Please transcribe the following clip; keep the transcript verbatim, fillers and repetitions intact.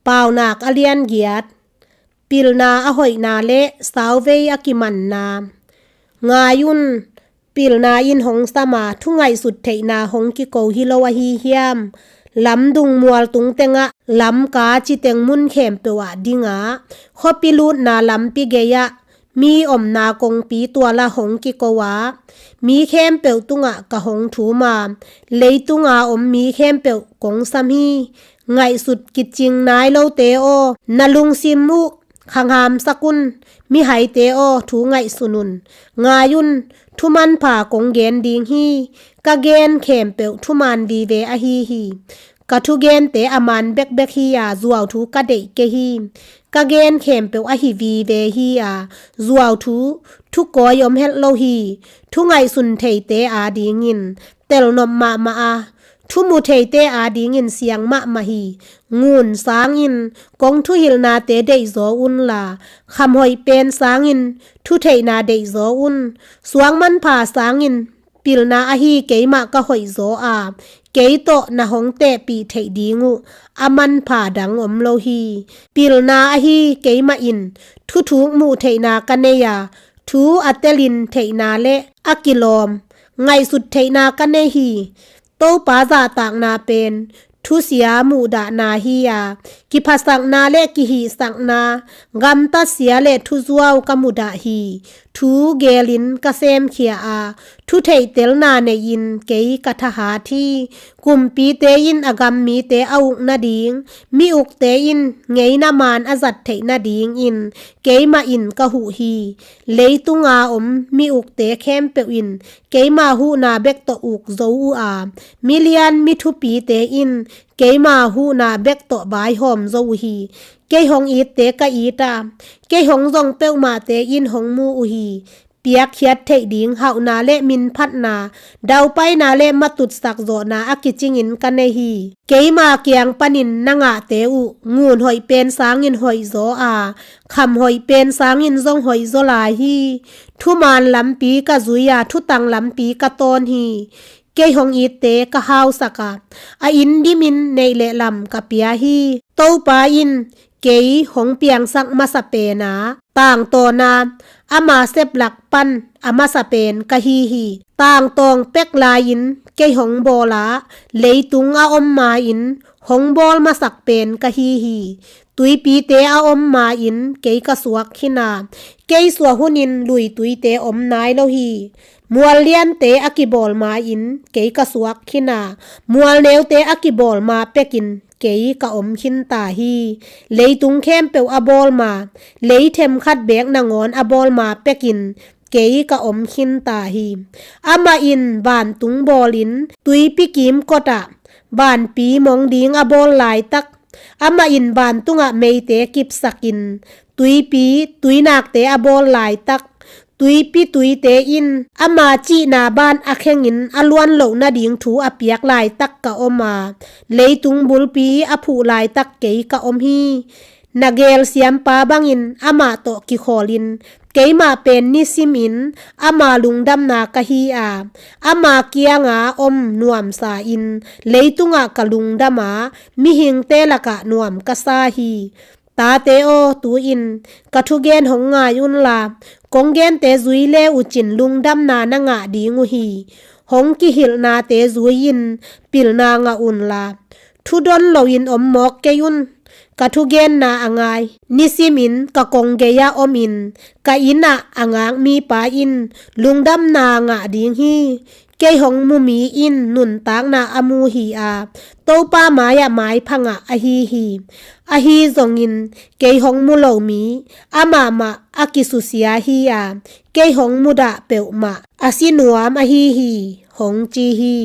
Paunak a lian giat. Pilna a hoihna le sauvei a kimanna. Ngai un, pilna in hong sama, thu ngaihsut theihna hong kiko hi lo ahi hiam? Lamdung mual tung tengah, lamka citeng mun khempeuh ah dinga, khuapi lutna lampi gei-ah, mi omna kongpi tuala hong kiko a, mi khempeuh tungah ka hong thum a, leitunga om mi khempeuh kong sam hi. Ngaihsut kicing nai lote aw, na lungsim uh khanghamsak un. Mihaite aw, thu ngaihsun un. Ngai un, thu manpha kong gen ding hi. Ka gen khempeuh thuman vive ahi hi. Ka thugente a man bekbek hi a, zuauthu ka deih kei hi. Ka gen khempeuh ahi vive hi a, zuauthu thukawi om het lo hi. Thu ngaihsun theite adingin telnop mahmah a, thu mu theite adingin siang mahmah hi. Ngun sangin kong thuhilhnate deihzaw unla, khamhoih pen sangin thutheihna deihzaw un. Suang manpha sangin pilna ahi keimah ka hoihzaw a, kei tawh na hong tehpih theih ding uh a manpha dang om lo hi. Pilna ahi keimah in thuthuk muh theihna ka nei a, thu a telin theihna le a kilawm ngaihsut theihna ka nei hi. Topa zahtakna pen thusia muhdahna hi a, kiphasakna le kihihsakna, gamtatsia le thuzuau ka mudah hi. Thu gelin ka semkhia a, thu theihtelna nei-in kei ka thahat hi. Kumpite in a gam mite a uk nading, mi ukte in ngeina man a zat theih nadingin keimah in ka huh hi. Leitunga om mi ukte khempeuh in keima huhna bek tawh uk zo uh a, milian mi thupite in keima huhna bek tawh vaihawm zo uh hi. Kei hong itte ka it a, kei hong zong peuhmahte in hong mu uh hi. Piakkhiat theih ding hauhna le minphatna, daupaina le matutsak zawhna a kicingin ka nei hi. Keima kiang panin na ngahte uh ngun hoih pen sangin hoihzaw a, kham hoih pen sangin zong hoihzaw lai hi. Thuman lampi ka zui a, thutang lampi ka tawn hi. Kei hong itte ka hausak a, a inn dimin neih le lam ka pia hi. Topa in kei hong piangsak masa pen a, tangtawn a, ama seplak pan a masa pen ka hi hi. Tangtawng pek lai-in kei hong bawl a, leitung a om ma-in hong bawl masak pen ka hi hi. Tuipite a om ma-in kei ka suak khin a, kei suah hunin lui tuite om nai lo hi. Mual liante a kibawl ma-in kei ka suak khin a, mual neute a kibawl ma pekin kei ka om khin ta hi. Leitung khempeuh a bawl ma, lei themkhat beek nangawn a bawl ma pekin kei ka om khin ta hi. Amah in vantung bawlin tuipi kimkot ah vanpi mong ding a bawl laitak, amah in vantungah meite kipsakin tuipi tuinakte a bawl laitak, tuipi tuite in ama cihna ban a khengin a luan loh nading thu a piak laitak ka om a, leitung bulpi a phuh laitak kei ka om hi. Na gelsiampa bangin amah tawh kikhawlin keimah pen nisimin ama lungdamna ka hi a, ama kianga om nuamsa in leitungah ka lungdam a, mihingte lakah nuam ka sa hi. Tate aw, tu-in ka thugen hong ngai unla, kong gente zui le uh cin lungdamna na ngah ding uh hi. Hong kihilhnate zui-in pilna ngah unla, thudon loin om mawk kei un. Ka thugenna a ngai, nisimin ka kong gei-ah omin ka innah a ngak mipa in lungdamna ngah ding hi. Kei hong mu mi in nuntakna a mu hi a, Topa mai-ah maipha ngah ahi hi. Ahi zongin kei hong mu lo mi amah mah a kisusia hi a, kei hong mudah peuhmah a si nuam ahi hi, hong ci hi.